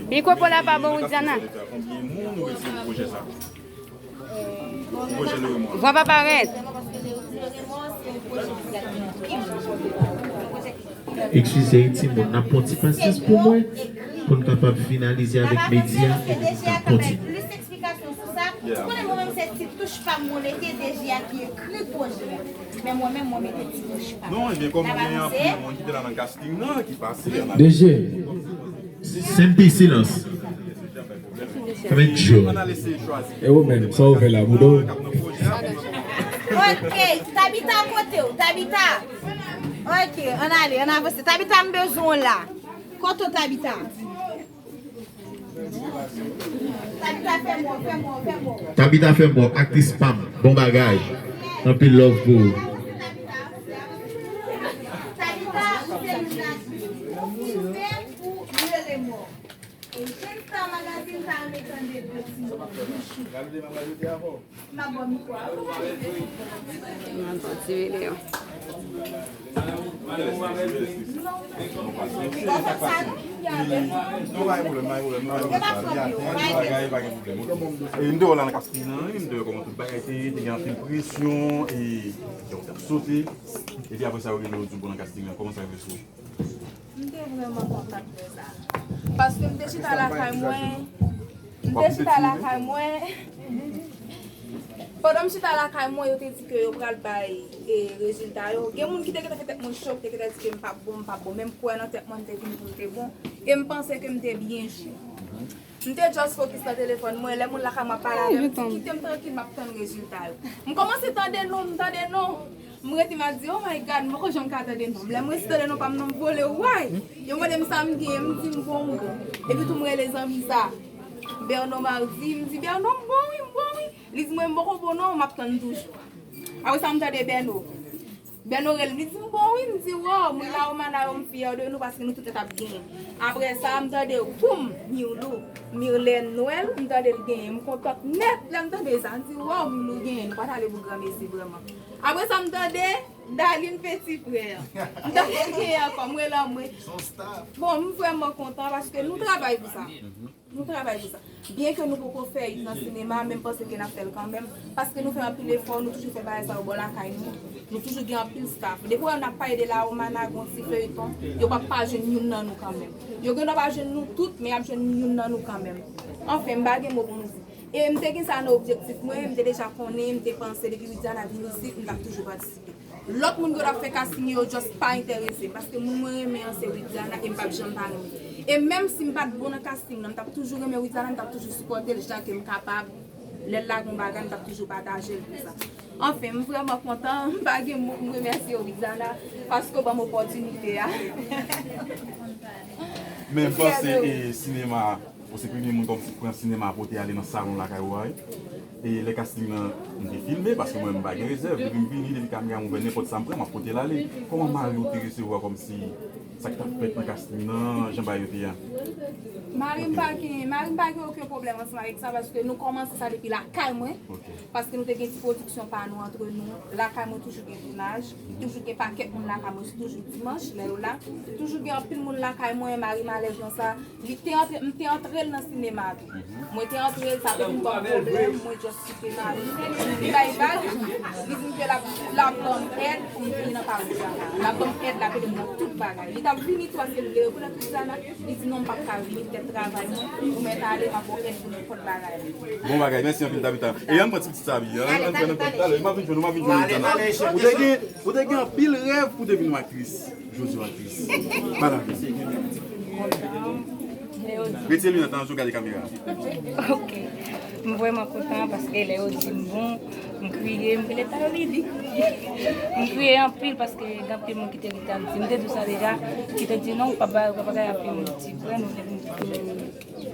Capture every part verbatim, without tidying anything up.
Mikwo pa w la pa bon, Widiana. Vwa pa parèt. Eskize, timoun, n ap pran ti pasyans pou mwen, pou n kapab finalize avèk medya epi pou n ka kontinye. Ou konnen mwen menm se ti touch pa m mwen mete, D G a ki ekri pwojè a. Men mwen menm mwen mete ti touch pa m. Non, ebyen, kòm gen anpil moun ki te la nan casting nan, ki pase, y en a D G, Senti silans. Fèmen djòl. E ou menm, sa ou fè la, Boudo? Ok, Tabita kote w, Tabita. Ok, ann ale, ann avanse. Tabita, m bezwen w la. Kote w, Tabita? Tabita, fè mò, fè mò, fè mò. Tabita fè mò, aktris pa m, bon bagay. Anpil love pou ou. Tabita, ou se youn nan aktris ki ouvè pou rele mò. E Jenn Star Magazine ta renmen tande de ti mo. Gade, m ap rajoute avè w. M ap ba w mikwo a. M ap ba w ti videyo. Non, pa gen pwoblèm, pa gen pwoblèm. E m te wè w la nan casting nan, wi, m te wè kòman tout bagay te ye, te gen anpil presyon, e yo t ap sote. Epi apre sa, yo rele w di w bon nan casting nan. Kòman sa rive sou ou? M te vrèman kontan lè sa. Paske m te chita lakay mwen. M te chita lakay mwen. Pandan m chita lakay mwen, yo te di ke yo pral bay, e, rezilta yo. Gen moun ki te gentan fè tèt mwen cho, ki te gentan di ke m p ap bon, m p ap bon. Men m kwè nan tèt mwen, m te vin pou m te bon. E m panse ke m te byen jwe. M te just focus nan telefòn mwen, lè moun lakay mwen ap pale avè m, m di, "Kite m trankil, m ap tann rezilta yo." M kòmanse tande non, m tande non. M rete, m ap di, "Oh my God, m poko janm ka tande non." Lè m resi tande non pa m nan, m vole, way! Yo mande m sa m genyen, m di, "M bon, m bon." Epi tou, m rele zanmi sa, Bèno Mardi, m di, "Bèno, m bon, wi, m bon, wi." Li di mwen, "M poko bon non, m ap tann toujou." Apre sa, m tande Bèno. Bèno rele m, li di m, "Bon, wi," m di, "Wow, moun Lawomana yo, m fyè de nou paske nou tout nèt ap genyen." Apre sa, m tande, boum, Mirlou, Mirlène Noël, m tande l genyen. M kontan nèt lè m tande sa. M di, "Wow, Mirlou genyen, nou pa t ale pou granmesi vrèman." Apre sa, m tande Darline Petit Frère. M tande l genyen ankò, m rele anmwe. Bon, m vrèman kontan paske nou travay pou sa. Nou travay pou sa. Byen ke nou poko fè it nan sinema, men m panse ke n ap fè l kanmenm, paske nou fè anpil efò, nou toujou fè bagay sa yo bò lakay nou. Nou toujou gen anpil staff. Depi w wè n ap pale de Lawomana, gon ti feyton, yo p ap pa jwenn youn nan nou kanmenm. Yo gendwa pa jwenn nou tout, men y ap jwenn youn nan nou kanmenm. Anfen, m pa gen mo pou m di. E m te gen sa nan objektif mwen, m te deja konnen, m te panse depi Widiana vin isit, m t ap toujou patisipe. Lòt moun yo t ap fè casting yo just pa enterese m, paske moun mwen renmen an se Widiana e m p ap janm pa renmen. E menm si m pa t bon nan casting nan, m t ap toujou renmen Widiana, m t ap toujou sipòte l jan ke m kapab. Lè l lage yon bagay, m t ap toujou pataje l pou sa. Anfen, m vrèman kontan, m pa gen mo pou m remèsye w, Widiana, paske w ban m opòtinite a. Men m panse, e, sinema Ou se premye moun kòmsi ki pran sinema pou w te ale nan salon lakay ou a, wi. E lè casting nan, m te filme, paske mwen menm m pa gen rezèv. Depi m vini, depi kamera m ouvè, nenpòt sa m pran, m ap pote l ale. Kòman mari w te resevwa kòmsi sa ki t ap fèt nan casting nan, jan bagay yo te ye a? Mari m pa gen, mari m pa gen okenn pwoblèm ansanm avèk sa, paske nou kòmanse sa depi lakay mwen. Ok. Paske nou te gen ti pwodiksyon pa nou antre nou. Lakay mwen toujou gen tounaj, toujou gen pakèt moun lakay mwen, se toujou dimanch, lè yo la. Toujou gen anpil moun lakay mwen, mari m alèz nan sa. Li te antre, m te antre l nan sinema tou. Mwen te antre l, sa te vin kòm pwoblèm, mwen just kite mari m. Li bay vag, li di m ke l ap, l ap ban m èd pou m vini nan Paris la. L ap ban m èd, l ap ede m nan tout bagay. Li t ap vini tou, paske l vle rekonèt Widiana. Li di non, m p ap ka vini, poutèt travay mwen, ou mèt ale, m ap ba w èd pou nenpòt bagay. Bon bagay, mèsi anpil, Tabita. E ann pran ti pitit sa, Abi. Ann, ann pran nan kòb talè. M ap vin jwenn ou, m ap vin jwenn ou, Tabita. Ou te gen, ou te gen anpil rèv pou w te vin yon aktris. Jodi w aktris. Madanm. Retire linèt lan, ann gade kamera. Ok. M vrèman kontan paske lè yo di m bon, m kriye, m rele Tavidi. M kriye anpil paske gen anpil moun ki te gentan di, m te di w sa deja, ki te di non, ou p ap bay, ou p ap bay apil moun ti frè, nou vle vin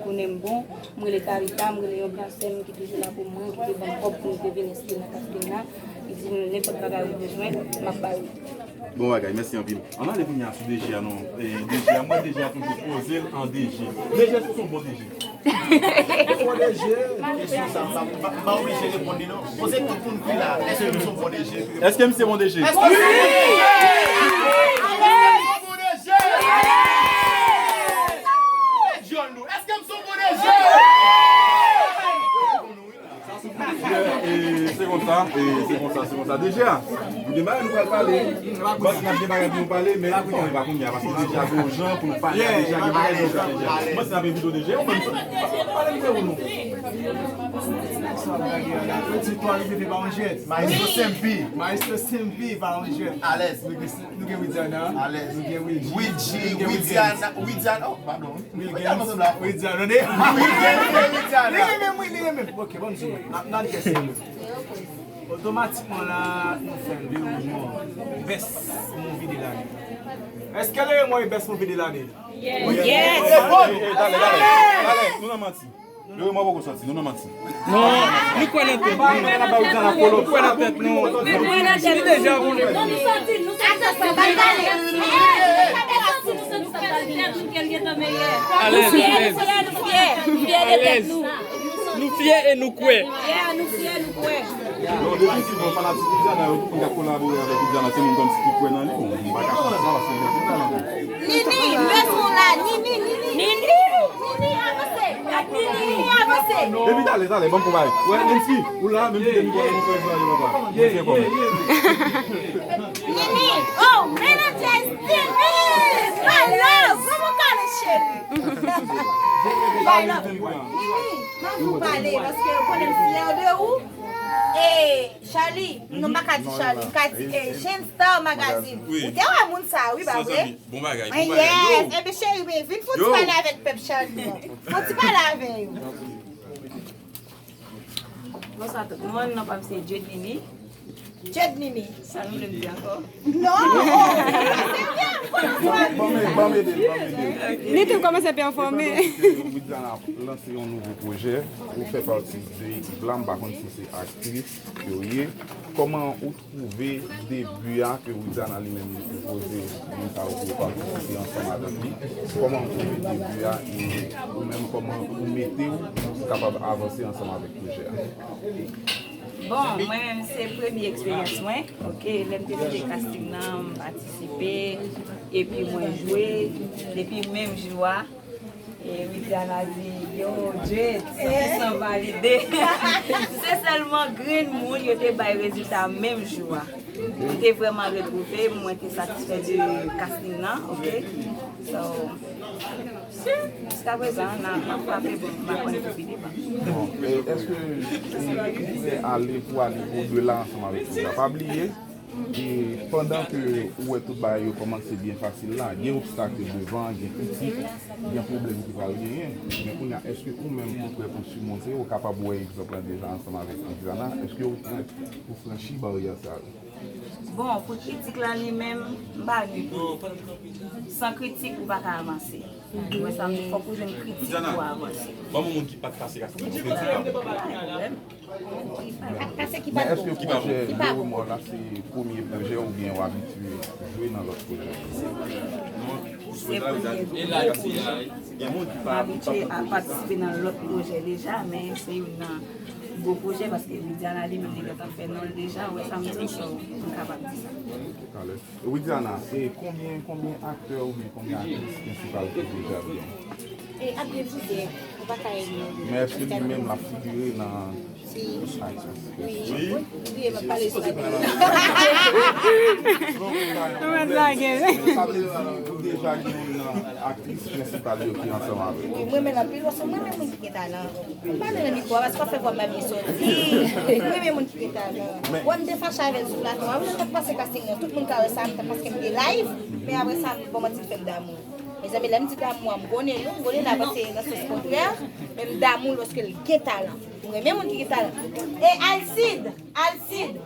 konnen m bon. M rele Tavita, m rele yon gran sè m ki toujou la pou mwen, ki te ban m kòb pou m te vin enskri nan casting la. Li di m nenpòt bagay ou bezwen, m ap ba ou. Bon bagay, mèsi anpil. Ann ale kounye a sou D G a non. E, D G a, mwen D G a toujou poze l an D G. D G, èske w se yon bon D G? Bon D G. Kesyon sa, m pa, m pa, m pa oblije reponn li non. Poze tout moun ki la, èske nou se yon bon D G? Èske m se bon D G? Èske w se yon bon D J? Èske w se yon bon D J? E, se konsa, se konsa. Deja, nou gen bagay nou pral pale. Bon, n ap gen bagay pou nou pale, men kounye a, pa kounye a, paske deja gen yon jan pou nou pale. Deja gen bagay deja, deja. Bon, si n ap envite deja, ou menm, pale nou, nou. Ti twa rive pa yon jwèt. Maestro Sempi. Maestro Sempi pa yon jwèt. Alèz. Nou gen, nou gen Widiana. Alèz. Nou gen Widji. Widji, nou gen Widiana, Widiana. Oh, padon. Wilgens, Widiana, tande? Wilgens e Widiana. Li renmen m, wi, li renmen m. Ok, bon, m di nou. N ap, n ap kèse nou. Otomatikman la, nou fè Leroy Moore best movie de lane. Èske Leroy Moore e best movie de lane? Yes. Yes. Dale, dale, dale. Nou nan manti. Leroy Moore poko sòti, nou nan manti. Non, nou kwè nan tèt nou. Nou kwè nan tèt nou. Nou kwè nan tèt nou. Li deja konnen. Non, nou sòti, nou sòti. Atann, sa pa pale. Alèz, alèz. Nou fyè, nou fyè, nou fyè de tèt nou. Nou fyè e nou kwè. Yeah, nou fyè, nou kwè. Non, definitivman, fanatik Widiana yo, tout moun k ap kolabore avèk Widiana, se moun kòmsi ki kwè nan li. Bon, m pa ka konn sa, paske m gen tout talan. Nini, bezwen la, Nini, Nini. Nini, Nini, avanse. Nini, Nini, avanse. Epi tale, tale, ban m konpayi. Wè, Nancy, ou la, menm si te mikwo, nou fè sa, yo, papa. Mwen fè kòman. Nini, oh, manager Steven, my love, vamos kale, cheri. My love. Nini, nan jou pale, paske yo konnen m fyè de ou. E Charlie, non, m pa ka di Charlie, m ka di, eh, Jeune Star Magazine. Ou te wè moun sa, wi, pa vre? Bon bagay, bon bagay. Yes, ebyen, cheri, men vin fè yon ti pale avèk pèp Charlie an. Fè yon ti pale avè yo. Bonswa tout moun, non pa m se Dieudnini. Dieudnini. Sa nou vle m di ankò? Non! Ban m ede l, ban m ede l. Li tou kòmanse pèfòme. Widiana ap lanse yon nouvo pwojè. Ou fè pati de ekip la, m pa konn si se aktris ke w ye. Kòman ou twouve debi a ke Widiana li menm li pwopoze moun sa yo pou yo patisipe ansanm avèk li? Kòman ou twouve debi a e ou menm kòman ou mete w pou kapab avanse ansanm avèk pwojè a? Bon, mwen menm se premye eksperyans mwen. Ok, lè m te tande casting nan, m patisipe. Epi mwen jwe. Epi menm jou a, e Widiana di, yo, Djed, san pou san valide. Se sèlman grenn moun yo te bay rezilta menm jou a. M te vrèman retwouve m, mwen te satisfè de casting nan, ok? So, jiskaprezan, n a, n ap frape, bon, m pa konnen pou pi devan. Bon, e èske ou prè ale pou ale odela ansanm avèk Widiana? Pa bliye, e pandan ke ou wè tout bagay yo kòmanse byen fasil la, gen obstak yo devan, gen kritik, gen pwoblèm ki pral genyen. Men kounye a, èske ou menm ou prè pou simonte, ou kapab wè egzanp la deja ansanm avèk Widiana, èske ou prè pou franchi baryè sa yo? Bon, pou kritik la li menm, m pa gen pou li. San kritik, ou pa ka avanse. Mwen sa m di, fòk ou jwenn kritik pou w avanse. Ban m yon moun ki pa t pase kastik, ki pa bon. Pa gen pwoblèm. Men èske pwojè Leroy Moore la se premye pwojè oubyen w abitye jwe nan lòt pwojè? Se premye pwojè. M abitye a patisipe nan lòt pwojè deja, men se youn nan gwo pwojè paske Widiana li menm li gentan fè non l deja, ou wè sa m di w, so m kapab di sa. Talè. Widiana, e konbyen, konbyen aktè oubyen konbyen aktris prensipal ki deja gen? E ap gen plizyè, ou pa ka enime. Men èske li menm l ap figire nan aktris? Wi. Wi, m ap pale espanyòl. Ou mèt lage. Sa vle di ou deja gen youn nan aktris prensipal yo ki ansanm avè w? Wi, mwen menm anpil, paske mwen menm moun ki gen talan. M pa nan mikwo a, paske w ap fè vwa m byen soti. Mwen renmen moun ki gen talan. Bon, m te fache avè l sou plato a. Wi, m t ap pase casting nan. Tout moun ka wè sa, m t ap paske m te live. Men apre sa, m bon, m di l fè m damou. Mezanmi, lè m di damou a, m konnen nou, m konnen n avanse nan sans kontrè. Men m damou lòske l gen talan. M renmen moun ki gen talan. E Alcide! Alcide!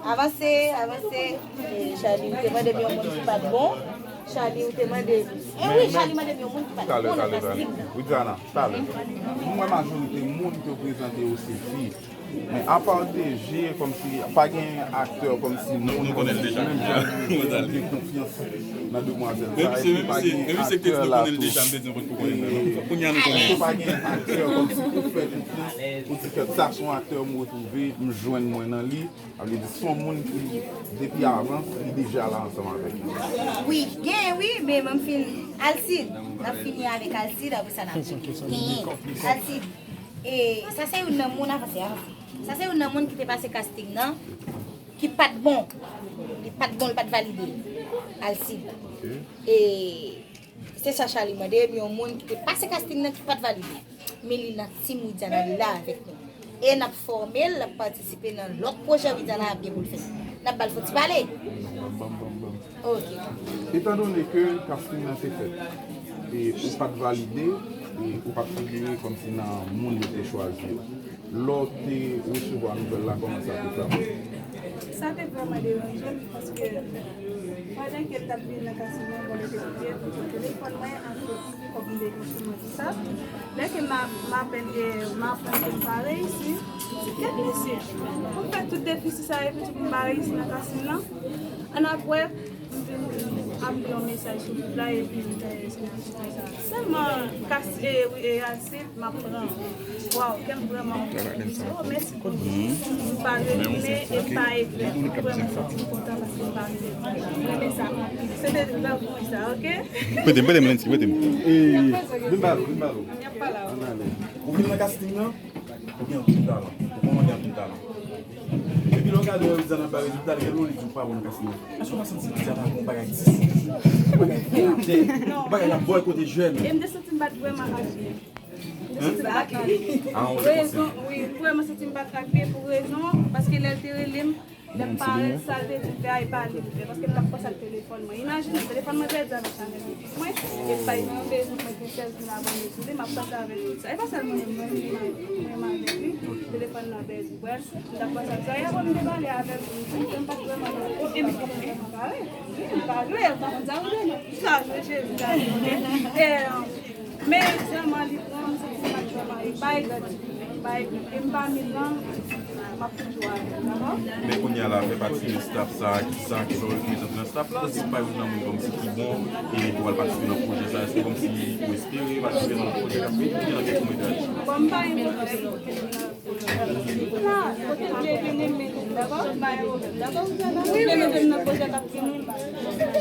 Avanse, avanse. E Charlie, ou te mande m yon moun ki pa t bon. Charlie, ou te mande m. E wi, Charlie mande m yon moun ki pa t bon nan casting nan. Widiana, talè. M wè majorite moun ke w prezante yo se fi. Men apa de je, kòmsi, pa gen aktè kòmsi moun kòmsi menm jan de konfyans nan demwazèl sa, epi pa gen aktè la tou. Èske pa gen aktè kòmsi ou fè konfyans, ou di, kèt sa, se yon aktè m retwouve, m jwenn mwen nan li. Sa vle di, se yon moun ki, depi avan, li deja la ansanm avèk li. Wi, gen, wi, men m fin Alcide. N ap fini avèk Alcide, apre sa n ap genyen. Alcide. E sa se youn nan moun avanse, avanse. Sa se youn nan moun ki te pase casting nan, ki pa t bon. Li pa t bon, li pa t valide. Alcide. E se sa Charly mande, yon moun ki te pase casting nan ki pa t valide. Men li nan team Widiana, li la avèk nou. E n ap fòme l, l ap patisipe nan lòt pwojè Widiana ap gen pou l fè. N ap ba l fò ti pale. Ok. Etandone ke casting nan te fèt, e ou pa t valide, e ou pa t figire kòmsi nan moun yo te chwazi yo. Lè w te resevwa nouvèl la, kòman sa te frape w? Sa te vrèman deranje m, paske pandan ke m t ap vini nan casting nan, bon, m te koute telefòn mwen, fòk m te konfime tout sa. Lè ke m a-, m apèn ke m aprann ke m pa reyisi, m di, "Kèt mesye, pou m fè tout defisil sa epi tou pou m pa reyisi nan casting nan?" Annapre, m vin ap li yon mesaj sou liv la epi m te esplike sa. Sèlman, kas-, e, wi, e, Alcide, m ap pran. Waw, kè m vrèman kontan. Oh, mèsi pou li. M pa regrete e m pa egrèt. M vrèman santi m kontan paske m pa regrete. M renmen sa. Se te love mwen sa, ok? Prete m, prete m, Lensky, prete m. E, vin ba nou, vin ba nou. Ann ale. Ou vin nan casting nan, ou gen anpil talan. Ou konnen ou gen anpil talan. Epi lè w gade Widiana ap bay rezilta, li gen lè w li di w pa bon nan casting nan. Èske w pa santi Widiana ap yon bagay dis? Yon bagay fè atè? Yon bagay k ap bòykote jèn? E m te santi m pa t vrèman aji. Rezon, wi, m vrèman santi m pa t aji pou rezon, paske lè l te rele m, lè m parèt, sa l te di m fè a, e pa li m fè, paske m t ap panse ak telefòn mwen. Imajine, telefòn mwen pèdi avèk chanèl YouTube mwen, e m pa t nan bezwen mwen gen sèz mil abòne sou li, m ap panse avèk tout sa. E pa sèl mwen menm, mwen menm avèk li, telefòn nan pèdi. Brèf, m t ap panse ak sa. E apre m te pale avèk li, m di m pa t vrèman nan, e m pa t vrèman pare. M pa vle, m pa konn sa m vle, non. Sa, Jezi, sa, e, Men sèlman li pran, m santi m pa t vrèman, e pa egrèt, e pa egrèt. E m pa mizan, m ap toujou avè l, dakò? Men kounye a la, fè pati de staff sa, ki sa, ki sa w reprezante nan staff la, si w pa youn nan moun kòmsi ki bon, e pou w al patisipe nan pwojè sa, èske kòmsi ou espere patisipe nan pwojè k ap vini, oubyen nan kèk koumètraj? Bon, m pa yon moun ki la, kote m vle vini, m mete m, dakò? M pa yon pwoblèm, dakò, Widiana? M vle mete m nan pwojè k ap vini, m pa.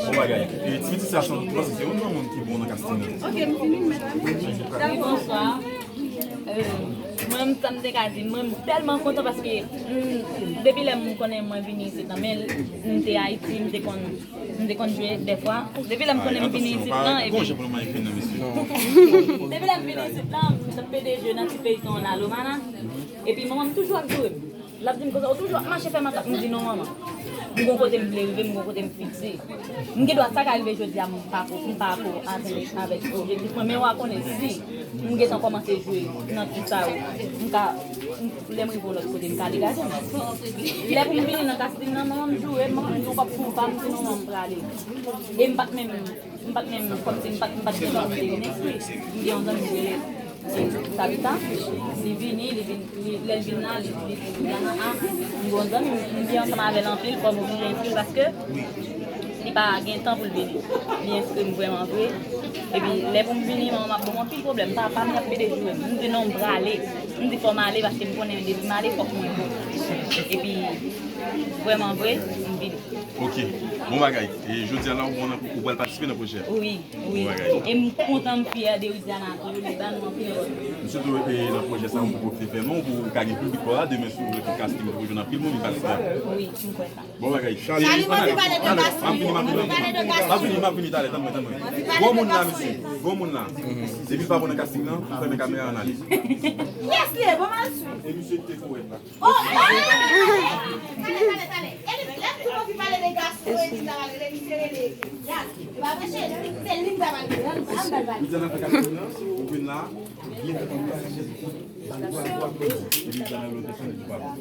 Bon bagay. E, Titi sa, san tout, se youn nan moun ki bon nan casting nan. Ok, m fini, medam. Wi, bonswa. Euh, mwen, sa m te ka di, mwen, m tèlman kontan paske, mm, depi lè m konnen mwen vini isit lan, men m te Ayiti, m te konn, m te konn jwe dèfwa. Depi lè m konnen m vini isit lan, epi depi lè m vini isit lan, m t ap pede jwe nan ti feyton Lalomana. Epi manman m toujou ap joure m. L ap di m konsa, "Ou toujou ap mache fè makak." M di, "Non, manman. M gon kote m vle rive, m gon kote m fikse." M gen dwa sa ka rive jodi a, m pa ko, m pa ko atenn avèk objektif mwen, men w a konnen si m gentan kòmanse jwe nan ti sa yo, m ka, m, lè m rive yon lòt kote, m ka degaje m. Lè pou m vini nan casting nan, manman m joure m, manman m di yon kòb pou m pa, m di, "Non, manman, m prale." E m pa t menm M pa t menm, kòmsi m pa t, m pa t gen lòt, m te vin enskri. M gen yon zanmi ki rele, e, Tabitha. Li vini, li vin, li, lè l vin la, li, li di Widiana, a, m gen yon zanmi, m, m viv ansanm avè l anpil, fò m oblije enskri l paske li pa gen tan pou l vini. Li enskri m vrèman vre. Epi, lè pou m vini, manman m ap ban m anpil pwoblèm. Papa m ap pede joure m. M di non, m prale. M di fò m ale paske m konnen depi m ale, fòk mwen bon. Epi, vrèman vre, m vini. Ok, bon bagay. E jodi a la, ou, ou pral patisipe nan pwojè a? Wi, wi. Bon bagay. E m kontan, m fyè de Widiana tou, li ban nou anpil lòt. M swete w, e, nan pwojè sa a, ou poko fè non, pou ou ka gen piblik pa w la, demen si w vle fè casting, ou jwenn anpil moun ki patisipe. Wi, m kwè sa. Bon bagay. Charly, ann ale, ann ale. M ap vini, m ap vini, m ap vini. M ap vini, m ap vini talè, tann mwen, tann mwen. Gwo moun la, mesye. Gwo moun la. Depi l pa bon nan casting nan, m fèmen kamera, ann ale. Kiyès li ye? Bon, m al swiv. E misye ki te kowèt la. Oh, talè, talè, talè, talè. E li, lè m tou anvi pale de gason, e di la, rele misye, rele Yas. E pa preche, se li m ta pral rele, ann, ann ba l pale. Li di nan fè katrin an, ou vin la, byen fè konn sa, se li. Li di nan lote, se li ki pa bon.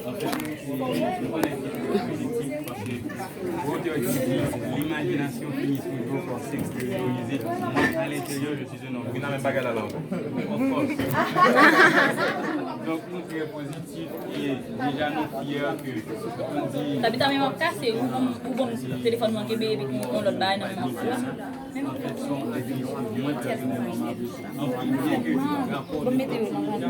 Anfèt, se, se pa yon pozitif, paske ou te wè ki di, l'imajinasyon fini toujou pa s'eksteryorize. Mwen, a lenteryè, je suis un homme. Ou gen nan menm bagay la, la ankò. Of course. Donk, nou trè pozitif. Tabita, men m ap kase, ou ban m, ou ban m telefòn mwen kenbe epi yon, yon lòt bagay nan men m ap fè. Ban m mete yo nan radyo.